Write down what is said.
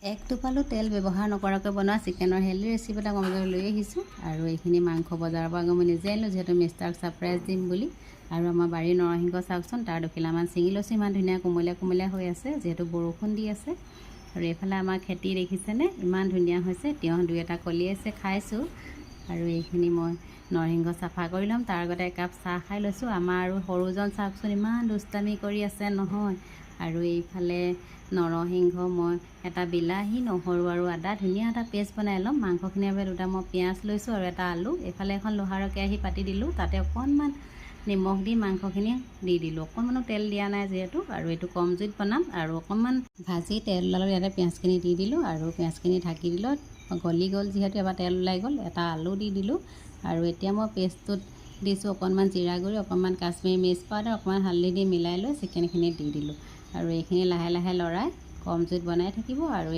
এক টোপালো তেল ব্যৱহাৰ নকৰাকৈ বনোৱা চিকেনৰ হেল্ডি ৰেচিপি এটা মই মাজলৈ লৈ আহিছোঁ। আৰু এইখিনি মাংস বজাৰৰ পৰা গৈ মই নিজে আনিলোঁ, যিহেতু মিষ্টাৰক ছাৰপ্ৰাইজ দিম বুলি। আৰু আমাৰ বাৰীৰ নৰসিংহ চাওকচোন, তাৰ দুখিলামান ছিঙি লৈছোঁ। ইমান ধুনীয়া কোমলীয়া কোমলীয়া হৈ আছে, যিহেতু বৰষুণ দি আছে। আৰু এইফালে আমাৰ খেতি দেখিছেনে, ইমান ধুনীয়া হৈছে। তিয়ঁহ দুই এটা কলিয়াইছে, খাইছোঁ। আৰু এইখিনি মই নৰসিংহ চাফা কৰি ল'ম, তাৰ আগতে একাপ চাহ খাই লৈছোঁ। আমাৰ আৰু সৰুজন চাওকচোন, ইমান দুষ্টামি কৰি আছে নহয়। আৰু এইফালে নৰসিংহ, মই এটা বিলাহী, নহৰু আৰু আদা ধুনীয়া এটা পেষ্ট বনাই ল'ম। মাংসখিনিৰ বাবে দুটা মই পিঁয়াজ লৈছোঁ আৰু এটা আলু। এইফালে এখন লোহাৰৰ কেৰাহী পাতি দিলোঁ, তাতে অকণমান নিমখ দি মাংসখিনি দি দিলোঁ। অকণমানো তেল দিয়া নাই যিহেতু, আৰু এইটো কম জুইত বনাম। আৰু অকণমান ভাজি তেল ওলালত ইয়াতে পিঁয়াজখিনি দি দিলোঁ আৰু পিঁয়াজখিনি ঢাকি দিলোঁ। গলি গ'ল যিহেতু, এবাৰ তেল ওলাই গ'ল। এটা আলু দি দিলোঁ আৰু এতিয়া মই পেষ্টটোত দিছোঁ অকণমান জিৰা গুড়ি, অকণমান কাশ্মীৰী মিৰ্চ পাউডাৰ, অকণমান হালধি দি মিলাই লৈ চিকেনখিনি দি দিলোঁ। আৰু এইখিনি লাহে লাহে লৰাই কম জুইত বনাই থাকিব। আৰু